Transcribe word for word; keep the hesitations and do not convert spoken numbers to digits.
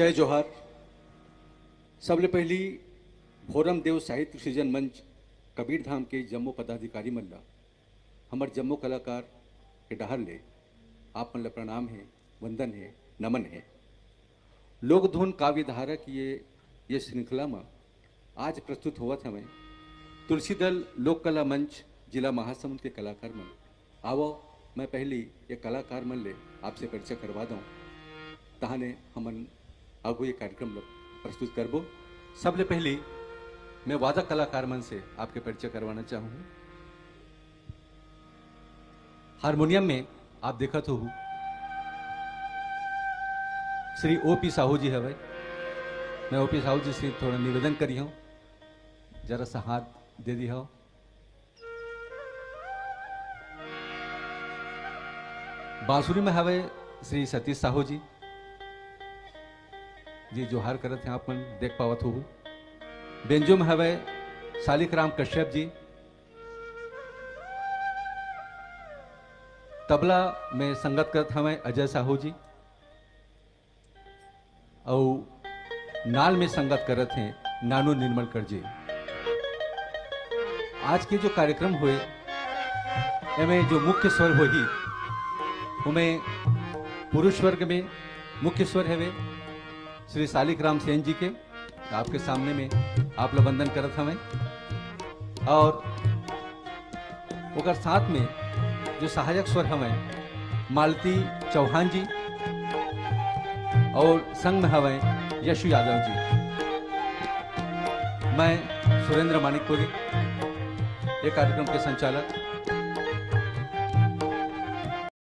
जय जोहार। सबले पहली भोरम देव साहित्य सृजन मंच कबीर धाम के जम्मो पदाधिकारी मन ला, हमर जम्मो कलाकार के डहर ले आप मन ला प्रणाम हे, वंदन हे, नमन हे। लोक धुन काव्य धारा की ये, ये श्रृंखला म आज प्रस्तुत होवत हवय तुलसी दल लोक कला मंच जिला महासमुंद के कलाकार मन। आवो, मैं पहली ये कलाकार मन ले आपसे परिचय करवा दंव, तहाने हमन आगू ये कार्यक्रम ल प्रस्तुत करबो। सबले पहली मैं वादक कलाकार मन से आपके परिचय करवाना चाहूँ। हारमोनियम में आप देखत हो श्री ओ पी साहू जी हवय। मैं ओ पी साहू जी से थोड़ा निवेदन करी हूँ, जरा सा हाथ दे दी हो। बांसुरी में हवय श्री सतीश साहू जी, जी जोहार करत हैं, आप मन देख पावत हो। बेंजो में हवय सालिक राम कश्यप जी। तबला में संगत करत हवय अजय साहू जी। अउ नाल में संगत करत हैं नानू निर्मलकर जी। आज के जो कार्यक्रम हुए, एमे जो मुख्य स्वर होही, ओमे पुरुष वर्ग में मुख्य स्वर हवे श्री सालिक राम सेन जी के, आपके सामने में आप ला वंदन करत हवं। और ओकर साथ में जो सहायक स्वर हवं मालती चौहान जी और संग में हवं यशु यादव जी। मैं सुरेंद्र मानिकपुरी, ये कार्यक्रम के संचालक।